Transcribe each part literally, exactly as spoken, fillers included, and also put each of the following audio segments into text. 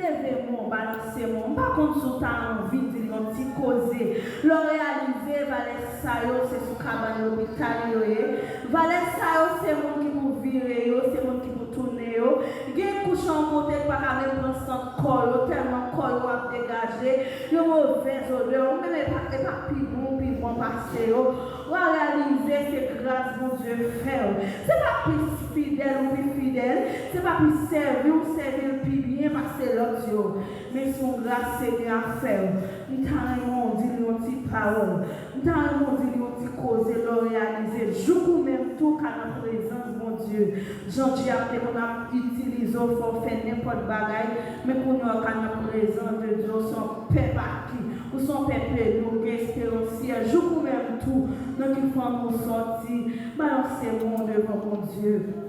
Leve men w, balanse men w. M pa konn si w ta anvi di l yon ti koze. Lè w reyalize valè sa yo, se sou kabann lopital yo ye. Valè sa yo, se moun ki pou vire yo, se moun ki pou tounen yo. Gen kouch yon kote k pa ka menm pran sant kò yo, tèlman kò yo ap degaje yon movèz odè. Ou menm, e pa, e pa pi bon, pi bon pase yo. W a reyalize se gras Bondye fè w. Se pa plis fidèl ou pi fidèl, se pa plis sèvi ou sèvi l pi byen pase lòt yo. Men se yon gras Senyè a fè w. M ta renmen w di l yon ti pawòl. M ta renmen w di l yon ti koze lè w reyalize jouk ou menm tou ka nan prezans Bondye. Jan dyab te konn ap itilize w, fè w fè nenpòt bagay, men kounye a w ka nan prezans de Dye, w se yon pèp aki, ou se yon pèp eli, w gen esperans syèl. Jouk ou menm tou, nan ki fanmi w sòti, balanse men w devan Bondye.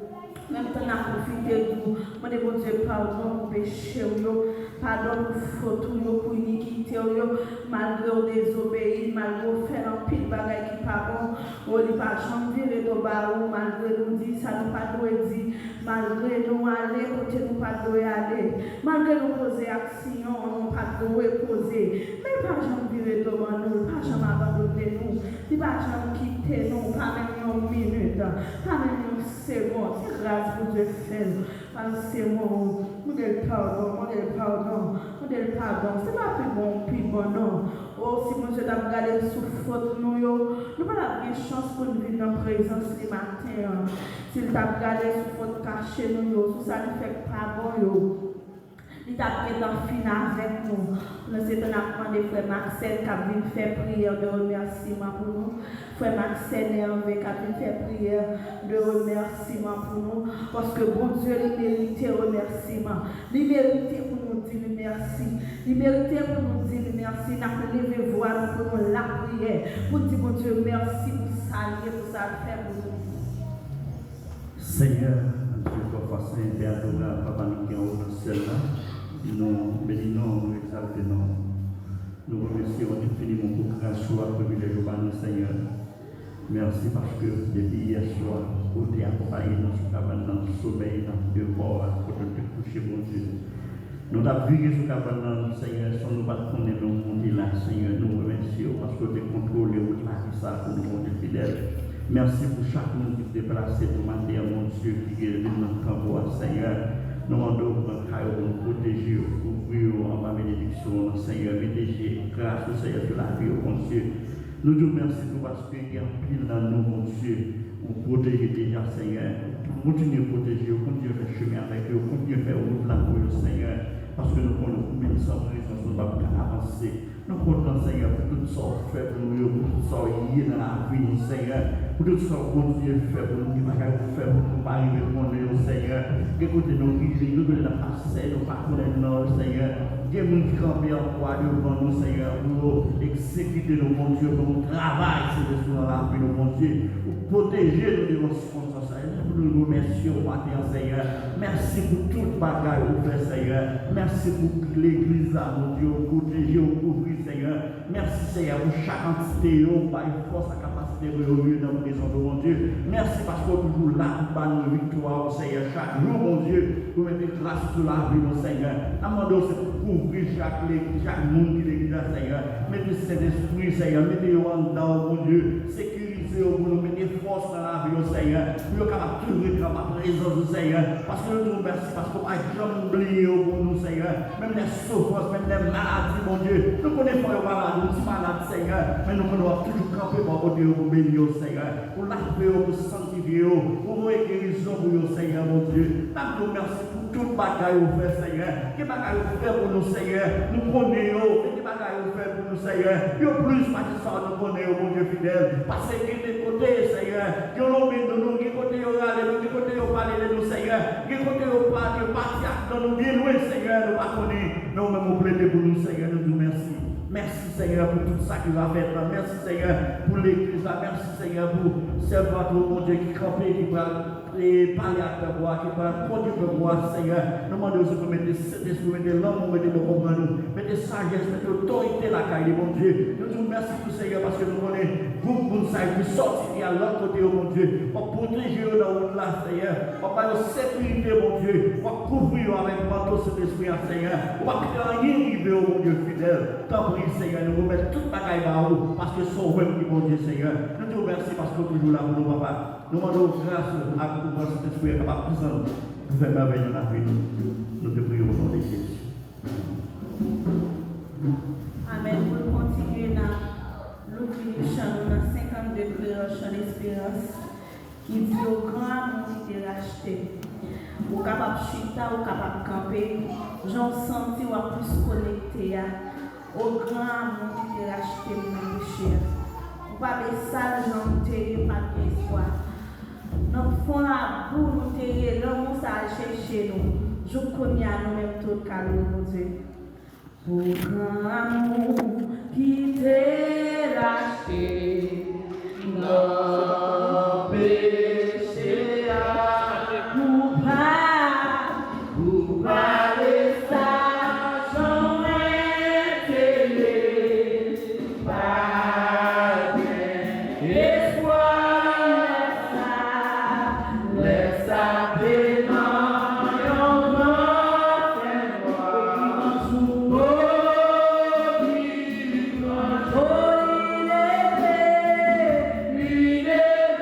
Menm tan n ap pwofite tou, mande Bondye padon pou peche w yo, padon pou fot ou yo, pou inikite w yo, malgre w dezobeyi, malgre w fè anpil bagay ki pa bon, o, li pa janm vire do ba ou, malgre nou di sa nou pa dwe di, malgre nou ale kote nou pa dwe ale, malgre nou poze aksyon nou pa dwe poze, men l pa janm vire do ban nou, l pa janm abandone nou, li pa janm kite nou, pa menm yon minit, pa menm yon segonn. Se gras Bondye fè l. Al se mò, mande l padon, mande l padon, mande l padon. Se pa pi bon, pi bon, non. O, si Bondye t ap gade sou fot nou yo, nou pa t ap gen chans pou n vin nan prezans li maten an. Si l t ap gade sou fot kache nou yo, sou sa n fè k pa bon yo, li t ap gentan fin avèk nou. Pandan se tan n ap mande frè Maxène k ap vin fè priyè de remèsiman pou nou. Frè Maxène Hervé k ap vin fè priyè de remèsiman pou nou. Paske Bondye, li merite remèsiman. Li merite pou nou di li mèsi. Li merite pou nou di li mèsi. N ap leve vwa nou pou nou lapriyè, pou n di Bondye mèsi pou sa l ye, pou sa l fè pou nou. Senyè, Dye twò fwa sen, Pè adorab, Papa nou ki anwo nan syèl la, nou beni non w, nou egzalte non w. Nou remèsye w enfiniman pou gras ou ak privilèj ou ba nou, Senyè. Mèsi paske depi yè swa, ou te akonpaye nou sou kabann nan, somèy nan, devwa w a, kote n te kouche, Bondye. Nou t ap vire sou kabann nan, Senyè, san nou pa t konnen menm ou te la, Senyè. Nou remèsye w paske w te kontwole wout lavi sa a pou nou, Bondye fidèl. Mèsi pou chak moun ki deplase tou maten an, Bondye, ki gen vin nan kanpo a, Senyè. Nou mande w pran kay ou, nou pwoteje yo, kouvri yo anba benediksyon w lan, Senyè. Mete je gras ou, Senyè, sou lavi yo, Bondye. Nou di w mèsi tou paske gen anpil nan nou, Bondye, ou pwoteje deja, Senyè. Kontinye pwoteje yo, kontinye fè chemen avèk yo, kontinye fè wout la pou yo, Senyè. Paske nou konnen ou menm san prezans nou p ap ka avanse. Nou kontan, Senyè, pou tout sa w fè pou nou yo, pou tout sa w ye nan lavi nou, Senyè. Pou tout sa w kontinye fè pou nou, gen bagay ou fè pou nou, nou pa rive konnen yo, Senyè. Gen kote nou rive, gen kote n ap pase, nou pa konnen non, Senyè. Gen moun ki kanpe an kwa devan nou, Senyè, pou yo egzekite nou, Bondye, pou nou travay, Sentespri, nan lavi nou, Bondye, pou pwoteje nou devan sikonstans sa yo. Pou nou remèsye w maten an, Senyè. Mèsi pou tout bagay ou fè, Senyè. Mèsi pou legliz la, Bondye, ou pwoteje, ou kouvri, Senyè. Mèsi, Senyè, pou chak antite yo, ou bay fòs ak kapasite pou yo rive nan prezans ou, Bondye. Mèsi paske w toujou la pou ba nou viktwa, Senyè, chak jou, Bondye. Pou mete gras sou lavi nou, Senyè. N ap mande w se pou kouvri chak legliz, chak moun ki legliz la, Senyè. Mete Sentespri, Senyè, mete yo anndan w, Bondye. Sekirize yo pou nou, mete fòs nan lavi yo, Senyè. Pou yo kapab toujou rete anba prezans ou, Senyè. Paske nou di w mèsi, paske w pa janm bliye yo pou nou, Senyè. Menm lè soufrans, menm lè maladi, Bondye. Nou konnen fò yo malad, yon ti malad, Senyè. Men nou konnen w ap toujou kanpe bò kote yo pou beni yo, Senyè. Pou lave yo, pou sanktifye yo, pou voye gerizon pou yo, Senyè, Bondye. N ap di w mèsi pou tout bagay ou fè, Senyè. Gen bagay ou fè pou nou, Senyè. Nou konnen yo, men gen bagay ou fè pou nou, Senyè. Yo plis pase sa nou konnen yo, Bondye fidèl. Paske gen de kote, Senyè, yo lonmen nou, nou, gen kote yo rale nou, gen kote yo pale de nou, Senyè. Gen kote yo pa, yo pati ak nou, nou byen lwen, Senyè, nou pa konnen. Men ou menm ou plede pou nou, Senyè, nou di w mèsi. Mèsi, Senyè, pou tout sa ki va fèt la. Mèsi, Senyè, pou legliz la. Mèsi, Senyè, pou sèvant ou, Bondye, ki kanpe, ki pral e pale ak pèp ou a, ki pral kondui pèp ou a, Senyè. Nou mande w, Senyè, mete Sentespri, mete lanmou, mete bon konprann ou, mete sajès, mete otorite lakay li, Bondye. Nou di w mèsi tou, Senyè, paske nou konnen Gwoup moun sa yo ki sòti, ki al lòt kote yo, Bondye, w ap pwoteje yo nan wout la, Senyè. W ap ba yo sekirite, Bondye. W ap kouvri yo avèk manto Sentespri a, Senyè. W ap fè anyen rive yo, Bondye fidèl. Tanpri, Senyè, nou remèt tout bagay ba ou, paske se ou menm ki Bondye, Senyè. Nou di w mèsi paske w toujou la pou nou, papa. Nou mande w gras ou ak pouvwa Sentespri a kapab desann pou fè mèvèy nan lavi nou. Nou te priye o non de Jezi. Amèn. Pou n kontinye, n ap louvri chan nou nan senkannde kreyòl, chan lesperans, ki di, O gran amou ki te rachte m. Ou kapab chita, ou kapab kanpe, jan w santi w ap plis konekte a. O gran amou ki te rachte m nan peche a. Ou pa vle sal jan nou te ye, pa gen espwa. Nan fon labou nou te ye, lanmou sa al chèche nou. Jouk kounye a, nou menm tout ka lwe Bondye. O gran amou ki te rachte m nan peche a, ou pa, ou pa vle sa jan mwen te ye. Pa gen espwa lè sa, lè sa te nan yon gran fènwa. O, li pran, o, li leve, li leve.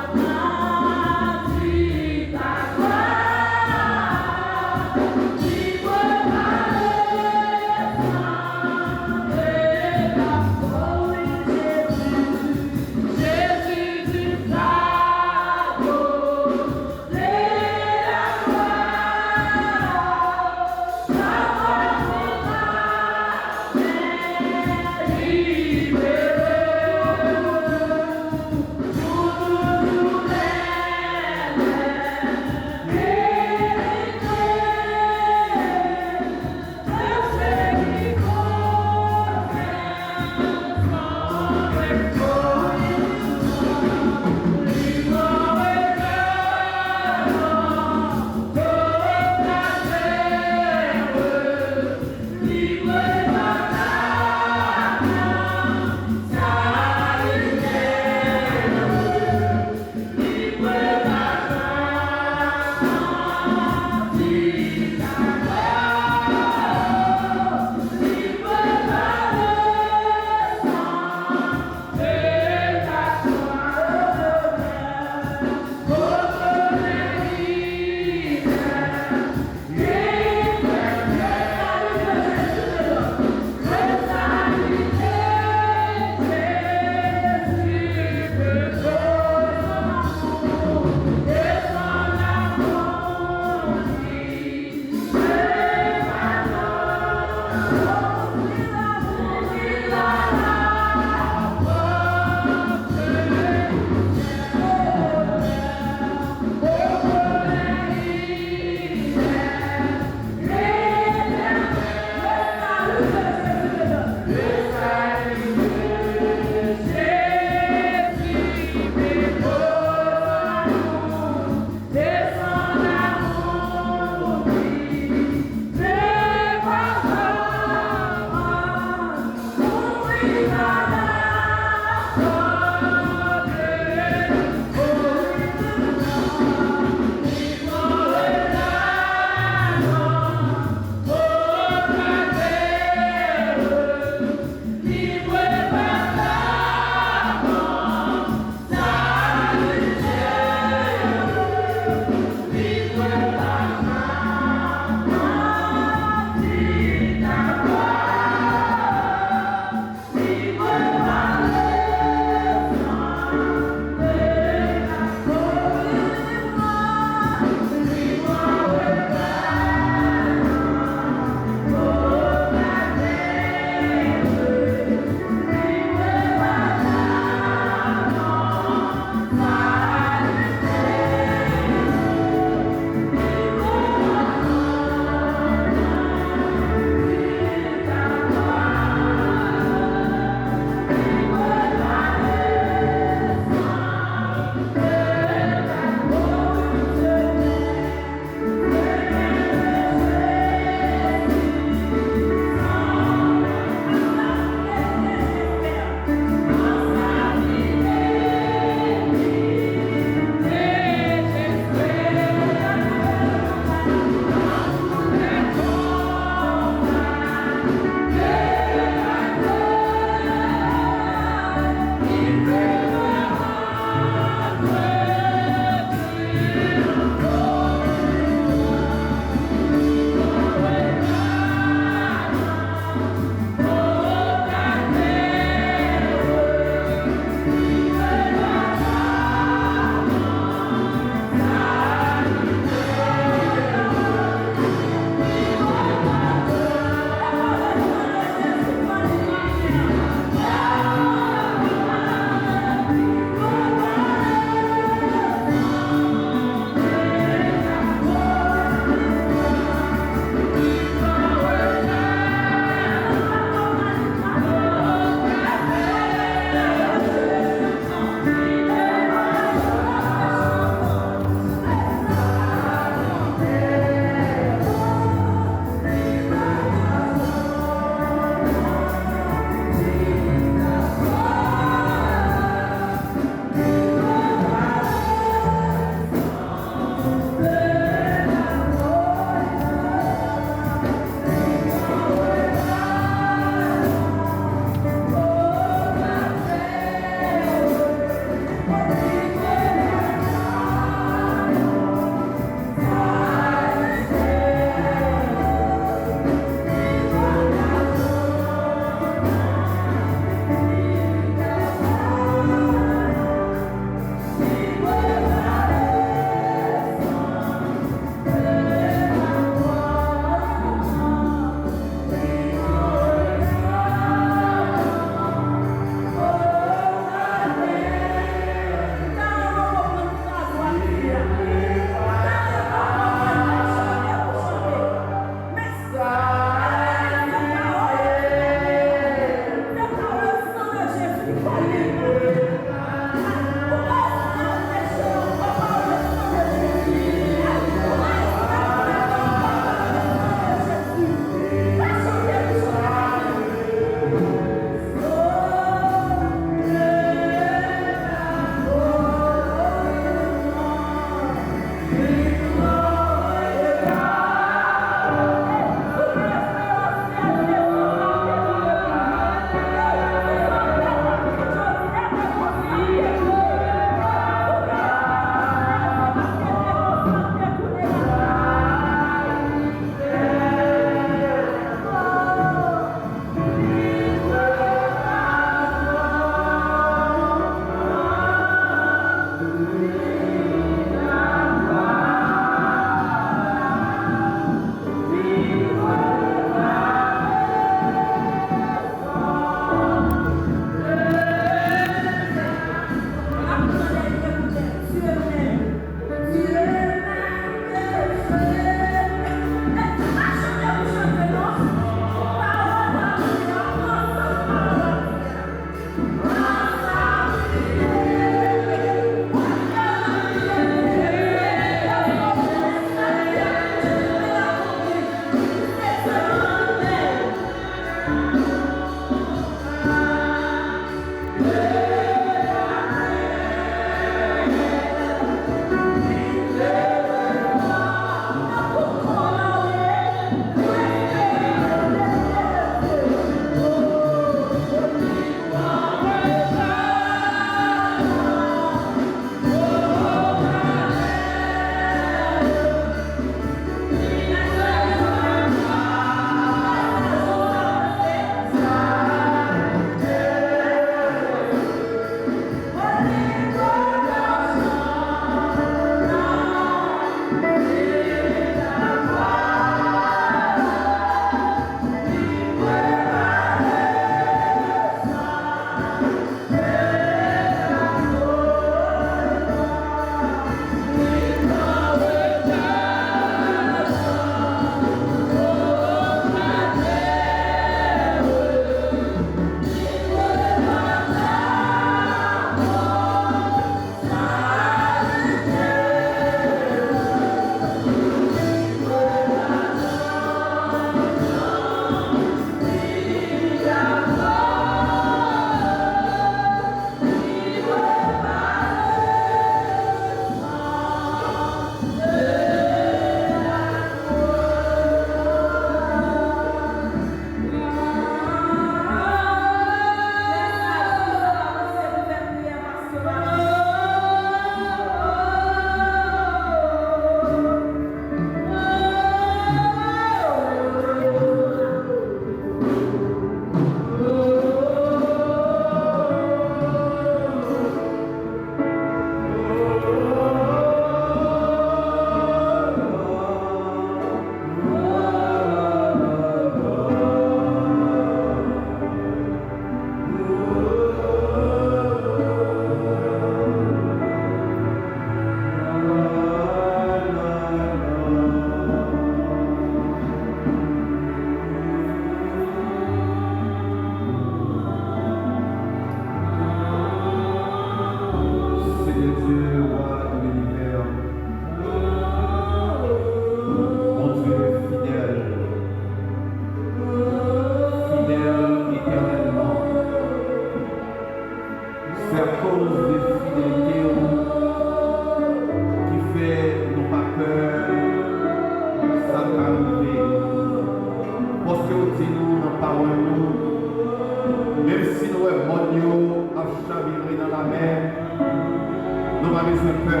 Senyè,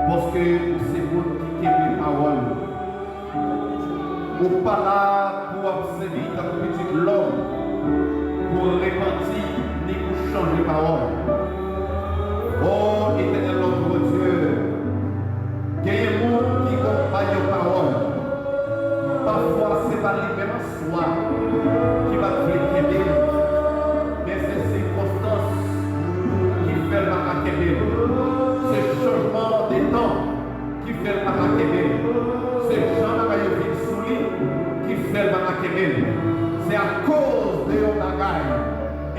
paske ou se moun ki kenbe pawòl ou. Ou pa la pou w ap sèvi tankou pitit lòm, pou w repanti, ni pou w chanje pawòl. O Etènèl, nòt Bondye, genyen moun ki konprann yon pawòl. Pafwa, se pa li menm an swa ki pa t vle kenbe l, men se sikonstans ki fè l pa ka kenbe l. Se chanjman de tan ki fè l pa ka kenbe l. Se jan bagay yo vin sou li ki fè l pa ka kenbe l. Se akoz de yon bagay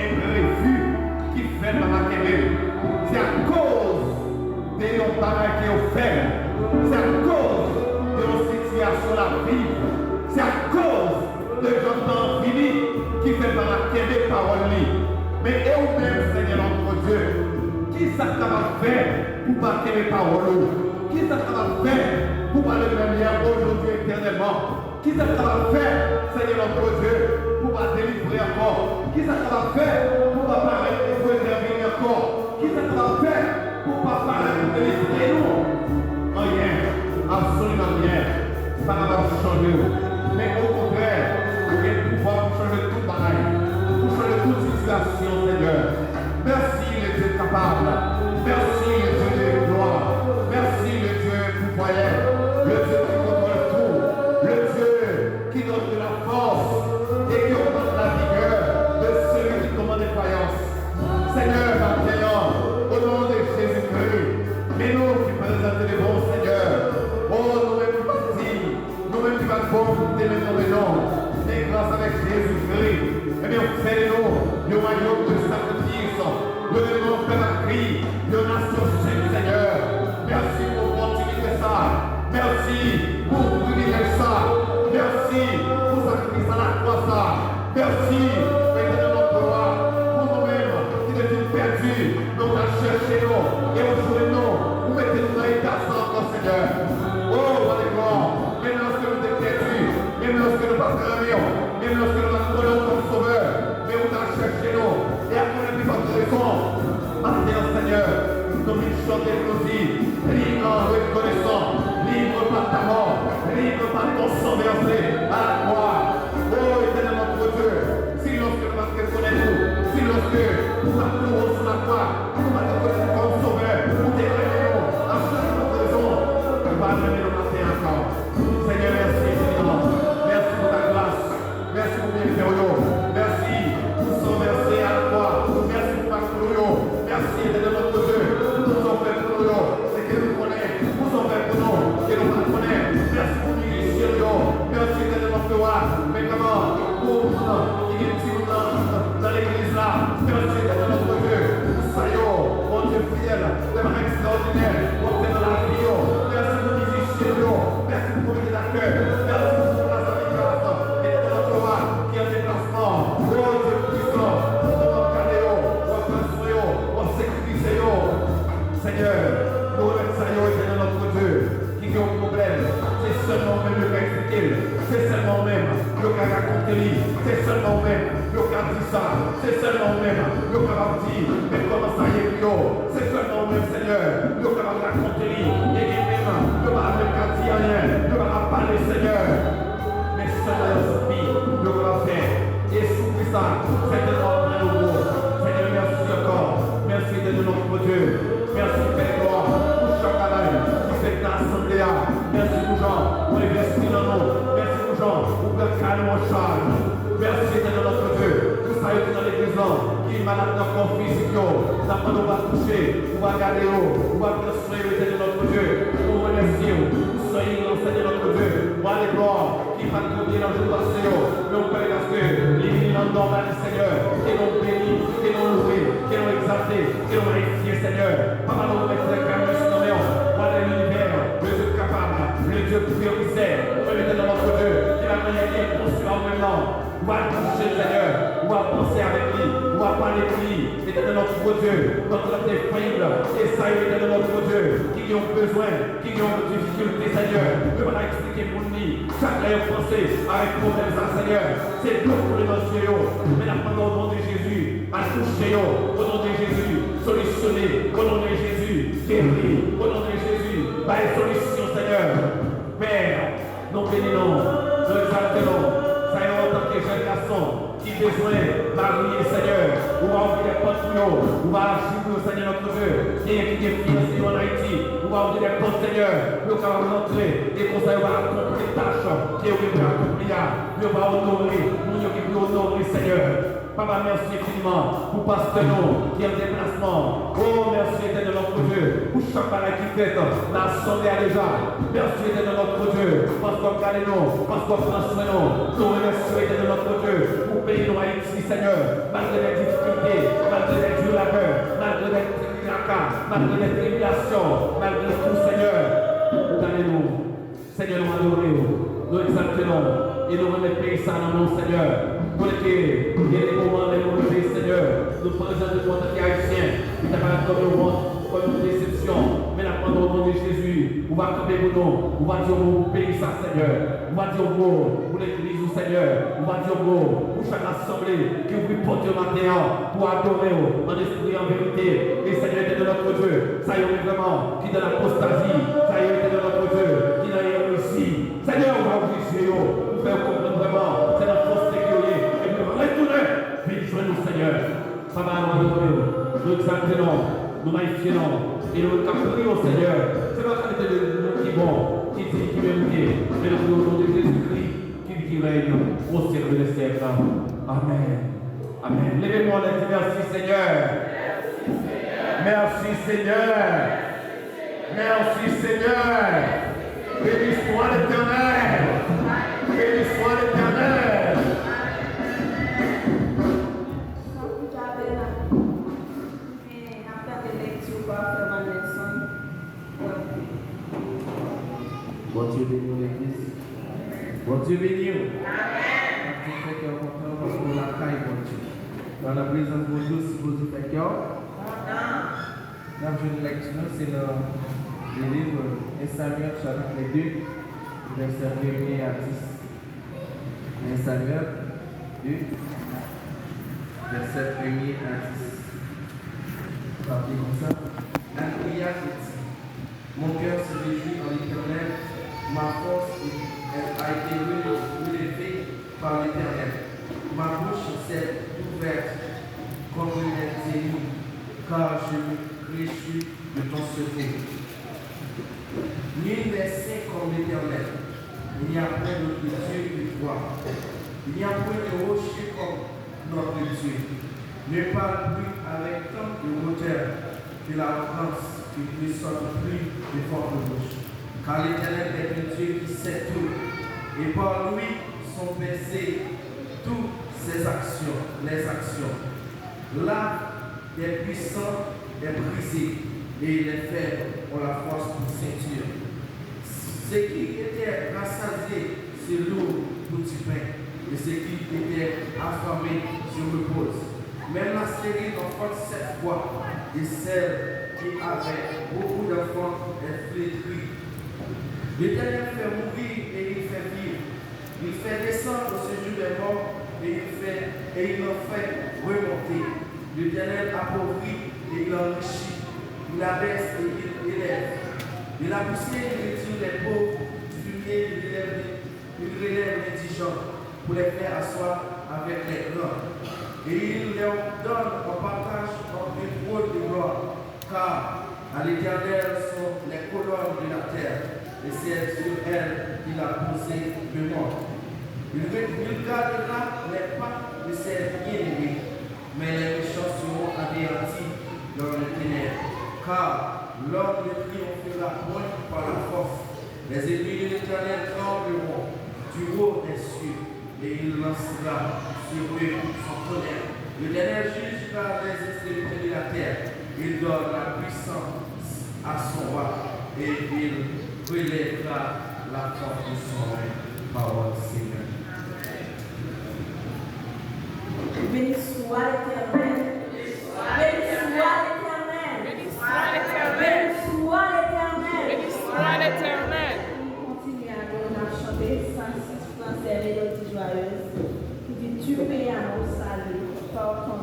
enprevi ki fè l pa ka kenbe l. Se akoz de yon bagay ke yo fè l. Se akoz de yon sitiyasyon l ap viv. Se akoz de jan tan an fini ki fè l pa ka kenbe pawòl li. Men e ou menm, Senyè nòt Bondye, kisa k kapab fè pou w pa kenbe pawòl ou? Kisa k kapab fè pou w pa le menm yè, ojodwi, etènèlman? Kisa k kapab fè, Senyè nòt Bondye, pou w pa delivre ankò? Kisa k kapab fè pou w pa parèt pou entèvini ankò? Kisa k kapab fè pou w pa parèt pou delivre nou? Anyen, absoliman anyen, pa kapab chanje w. Men okontrè, ou gen pouvwa pou chanje tout bagay, pou chanje tout sitiyasyon, Senyè. Mèsi, Ledye kapab. Mèsi, Ledye de glwa. Mèsi, Ledye pouvwayè. Ledye ki kontwòl tou. Ledye qui donne de la force et qui augmente la vigueur de celui qui tombe en défaillance. Senyè, maten an, o non de Jezikri, men nou ki prezante devan w, Senyè. O, nou menm ki pa diy, nou menm ki pa t bon pou te men tonbe non, men gras avèk Jezikri, ebyen, w fè de nou yon wayòm de sakrifis, w fè de nou yon pèp ak kri, yon nasyon sent, Senyè. Mèsi pou opòtinite sa. Mèsi pou privilèj sa. Mèsi pou sakrifis alakwa sa. Mèsi, Etènèl, nòt glwa, pou nou menm ki te fin pèdi, men w t al chèche nou e w jwenn nou, ou mete nou nan eta sa ankò, Senyè. O, wa de glwa, menm lòske nou te pèdi, menm lòske nou pa t renmen w, menm lòske nou pa t konnen w kòm Sovè, men ou t al chèche nou. E a konnen pi fòt rezon, maten an, Senyè, nou vin chante pou nou di, libre, reconnaissant, libre par ta mort, libre par ton sang versé à la croix. O Etènèl, nòt Bondye, si lòske nou pa t rekonèt ou, si lòske ou pa t mouri sou lakwa, nou pa t rekonèt ou kòm Sovè, ou te renmen nou, a chak fwa rezon, ou pa renmen nou maten an ankò. Senyè, mèsi, Senyè. Mèsi pou ta gras. Mèsi pou byenfè w yo. Mèsi pou san vèse a lakwa. Mèsi pou pa klou yo. Mèsi, Etènèl, nòt Bondye, pou tout sa w fè pou nou yo. E ke nou konnen, pou sa w fè pou nou, ke nou pa konnen. Mèsi pou mizisyen nou yo. Mèsi, Etènèl, nòt Wa. Men kòman pou moun ki gen timoun nan, nan legliz la. Mèsi, Etènèl, nòt Bondye, pou sa yo, Bondye fidèl, de bagay ekstraòdinè w ap fè nan lavi yo. Mèsi pou mizisyen nou yo. Mèsi pou komite daktè. Mèsi pou tout plas Amikas, Etènèl, nòt Wa, ki an deplasman. O Dye pwisan, pandan w ap gade yo, w ap pran swen yo, w ap sekirize yo. Senyè, nou remèt sa yo, Etènèl, nòt Bondye, ki gen yon pwoblèm. Se sèlman ou menm yo ka eksplike l. Se sèlman ou menm yo ka rakonte li. Se sèlman ou menm yo ka di sa. Se sèlman ou menm yo kapab di, men kòman sa ye pou yo. Se sèlman ou menm, Senyè, yo kapab rakonte li. E gen menm, yo pa menm ka di anyen. Yo pa ka pale, Senyè. Men sèlman yon zanmi yo kapab fè. E sou Kris la, sètènman w ap pran yo gwo. Senyè, mèsi ankò. Mèsi, Etènèl, nòt Bondye. Mèsi, Pè glwa, pou chak bagay ki fèt nan asanble a. Mèsi pou jan ou envesti nan nou. Mèsi pou jan ou pran ka nou an chaj. Mèsi, Etènèl, nòt Bondye, pou sa yo ki nan legliz lan, ki malad nan kò fizik yo. Nan pandan w pa touche, ou pa gade yo, ou pa pran swen yo, Etènèl, nòt Bondye. Nou remèsye w pou san ilan, Senyè, nòt Bondye. Wa de glwa, ki pa t konbyen nan jou pase yo, men ou pèmèt aske li vin nan nòmal, Senyè. Ke non w beni, ke non w lwe, ke non w egzalte, ke non w magnifye, Senyè. Papa, nou remèt Frè Carlos nan men w, Wa de linivè, le Dye kapab, le Dye priyè mizè, ou menm Etènèl nòt Dye, ki pa gen anyen ki enposib a ou menm non. Ou va touche l, Senyè, ou va panse avèk li, ou va pale pou li, Etènèl nòt Dye, nan tan de feyib, e sa yo, Etènèl nòt Dye, ki gen yon bezwen, ki gen yon difikilte, Senyè, yo pa ka eksplike moun li. Chak lè yo panse avèk pwoblèm sa, Senyè, se dlo koule nan zye yo. Men n ap mande w, o non de Jezi, Atouche yo, o non de Jezi, solisyone, o non de Jezi, geri, o non de Jezi, bay solisyon, Senyè. Pè, nou beni non, nou egzalte non, sa yo antanke jèn gason ki bezwen marye, Senyè, ou va ouvri de pòt pou yo, ou va aji pou yo, Senyè notre Dieu. Genyen ki gen fiyanse yo ann Ayiti, ou va ouvri de pòt, Senyè, pou yo kapab rantre, e konsa yo va akonpli tach ke yo gen pou yo akonpli a, yo va onore moun yo ki pou yo onore, Senyè. Papa, mèsi enfiniman pou pastè nou ki an deplasman. O, mèsi, Etènèl notre Dieu, pou chak bagay ki fèt nan asanble a deja. Mèsi, Etènèl notre Dieu, paske w ap gade nou, paske w ap pran swen nou. Nou remèsye w, Etènèl notre Dieu, pou peyi nou Ayiti, Senyè. Malgre de difikilte, malgre de di labè, malgre de traka, malgre de tribilasyon, malgre tou, Senyè, ou gade nou. Senyè, nou adore w, nou egzalte non w, e nou remèt peyi sa nan men w, Senyè. Kote ke gen de moman lè nou rive, Senyè, nou prezante nou antanke Ayisyen, nou ta parèt kòm yon wont, kòm yon desepsyon, men n ap mande w, o non de Jezi, ou va kanpe pou nou, ou va di yon mo pou peyi sa, Senyè. Ou va di yon mo pou legliz ou, Senyè. Ou va di yon mo pou chak asanble ki ouvri pòt yo maten an pou adore w an espri, an verite. E Senyè, Etènèl notre Dieu, sa yo menm vrèman ki nan lapostazi, sa yo, Etènèl notre Dieu, ki nan erezi. Senyè, ou va ouvri zye yo, ou fè yo konprann vrèman se nan fòs nèg yo ye, epi yo retounen vin jwenn ou, Senyè. Papa, nou adore w, nou egzalte non w, nou mayifye non w, e nou ka priye w, Senyè. Se pa kalite de moun ki bon, ki diy, ki merite, men nou priye w o non de Jezikri, ki viv, ki règne au siècle des siècles. Amèn. Amèn. Leve men w anlè, di, mèsi, Senyè. Mèsi, Senyè. Merci, Seigneur. Béni soit l'Éternel. Béni soit l'Éternel. Bondye beni w, legliz. Bondye beni w. Amèn. Sa fè kè w kontan paske w lakay Bondye. Dans la présence de Dieu, sipoze fè kè w kontan. N ap jwenn lèkti nou, se nan le livre un Samuel, chapitre deux, vèsè premye a dis. Un Samuel deux, vèsè premye a dis. Sa di konsa, Ann priya e di, Mon cœur se réjouit en l'Éternel, ma force a été relevée par l'Éternel. Ma bouche s'est ouverte contre les ennemis, car je me réjouis de ton secours. Nul n'est saint comme l'Éternel. Il n'y a point d'autre Dieu que toi. Il n'y a point de rocher comme notre Dieu. Ne parle plus avec tant de hauteur, que l'arrogance ne sorte plus de votre bouche. Car l'Éternel est un Dieu qui sait tout, et par lui sont pesées toutes ses actions, les actions. L'arc des puissants est brisé, et les faibles ont la force pour ceinture. Ceux qui étaient rassasiés se louent pour du pain, et ceux qui étaient affamés se reposent. Même la stérile enfante sept fois, et celle qui avait beaucoup d'enfants est flétrie. L'Éternel fait mourir et il fait vivre. Il fait descendre au séjour des morts et il fait, et il en fait remonter. L'Éternel appauvrit et il enrichit. Il abaisse et il élève. De la poussière, il retire les pauvres. Du fumier, il relève les, il relève les indigents pour les faire asseoir avec les grands. Et il leur donne en partage un trône de gloire. Car à l'Éternel sont les colonnes de la terre, et c'est sur elle qu'il a posé le monde. Il, il gardera les pas de ses bien-aimés, mais les méchants seront anéantis dans les ténèbres. Car l'homme ne triomphera point par la force. Les ennemis de l'Éternel trembleront du haut des cieux. Et il lancera sur eux son tonnerre. L'Éternel jugera les extrémités de la terre. Il donne la puissance à son roi et il relèvera la force de son règne. Parole du Seigneur. Béni soit l'Éternel. Béni soit l'Éternel. Béni soit l'Éternel. Béni soit l'Éternel. Béni soit l'Éternel. Kontinye adore, n ap chante san sis. Fransè, Mélodie Joyeuse, ki di, Tu payas mon salut par ton